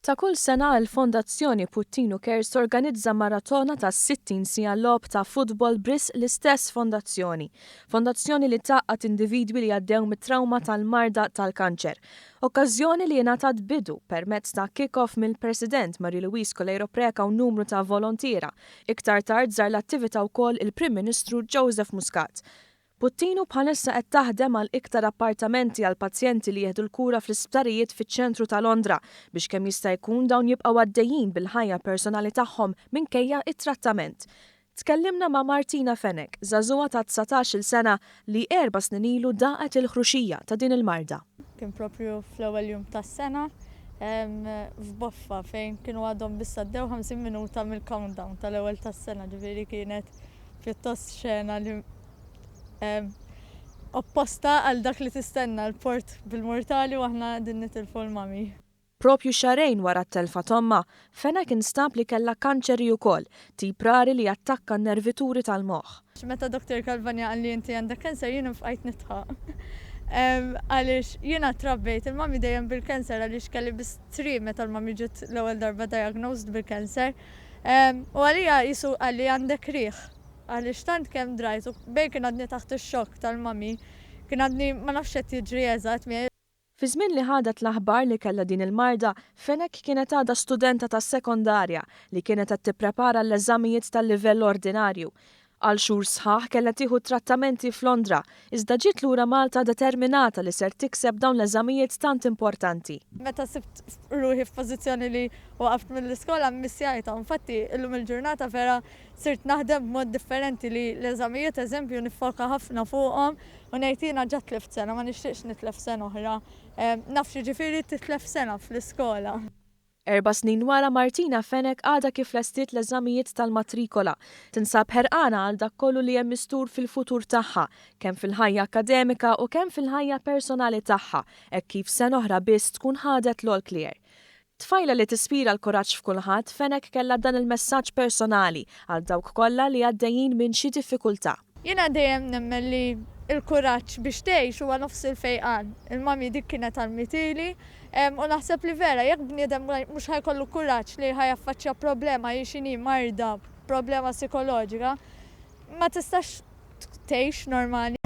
Ta' kull sena l-Fondazzjoni Puttinu Cares torganizza maratona ta' 60 siegħa logħob ta' futbol b'risq l-istess fondazzjoni. Fondazzjoni li tgħaqqad individwi li għaddew mit-trawma tal-marda tal-kanċer. Okkażjoni li ingħatat bidu permezz ta' kick-off mill-President Marie Louise Coleiro Preca u numru ta' volontiera. Iktar tard żar l-attività wkoll il-Prim Ministru Joseph Muscat. Puttinu bħalissa qed taħdem għal iktar appartamenti għal pazjenti li jieħdu l-kura fl-isptarijiet fiċ-ċentru ta' Londra biex kemm jista' jkun dawn jibqgħu għaddejjin bil-ħajja personali tagħhom minkejja t-trattament. Tkellimna ma' Martina Fenech, żagħżugħa ta' 19-il sena li erba' snin ilu daqet il-ħruxija ta' din il-marda. Kien proprju fl-ewwel jum tas-sena f'Boffa fejn kienu għadhom biss għaddew 50 minuta mill-countdown tal-ewwel tas-sena, ġifieri kienet pjuttost xena li opposta għal dak li tistenna l-port bil-murtali u aħna qegħdin nitilfu l-mami. Propju xahrejn wara t-telfa t'ommha, Fenech instab li kellha kanċer hi wkoll, tip rari li jattakka n-nervituri tal-moħħ. Meta Doctor Calvagna qalli inti għandek cancer jien bqajt nidħaq. Għaliex jiena trabbejt il-mami dejjem bil-cancer għaliex kelli biss 3 meta l-mami ġiet l-ewwel darba diagnosed bil-cancer. U għalija qisu qalli għandek riħ. Għaliex tant kemm drajt u bejn kien għadni taħt ix-xokk tal-mami, kien għadni ma nafx x'qed jiġri eżatt miegħi. Fi żmien li ħadet l-aħbar li kellha din il-marda, Fenech kienet għadha studenta tas-sekondarja li kienet qed tipprepara għall-eżamijiet tal-livell ordinarju. Għal xhur sħaħ kellha tieħu t-trattamenti f'Londra, iżda ġiet lura Malta determinata li ser tikseb dawn l-eżamijiet tant importanti. Meta sibt ruħi f'pożizzjoni li waqaft mill-iskola mmissjajtha. Infatti illum il-ġurnata vera Sirt naħdem b'mod differenti li l-eżamijiet eżempju niffoka ħafna fuqhom u ngħid jiena ġa tlift sena ma nixtieqx nitlef sena oħra. Naf x'jiġifieri titlef sena fl-iskola. Erba' snin wara Martina Fenech għadha kif lestiet l-eżamijiet tal-matrikola. Tinsab ħerqana għal dak kollu li hemm mistur fil-futur tagħha, kemm fil-ħajja akkademika u kemm fil-ħajja personali tagħha, hekk kif sena oħra biss tkun ħadet l-all clear. Tfajla li tispira l-kuraġġ f'kulħadd, Fenech kellha dan il-messaġġ personali għal dawk kollha li għaddejjin minn xi diffikultà. Jiena dejjem nemmen li l-kuraġġ biex tgħix huwa nofs il-fejqan. Il-mummy dik kienet għallmitili u naħseb li vera jekk bniedem mhux ħa jkollu kuraġġ li ħa jaffaċċja problema hi x'inhi marda, problema psikoloġika, ma tistax tgħix normali.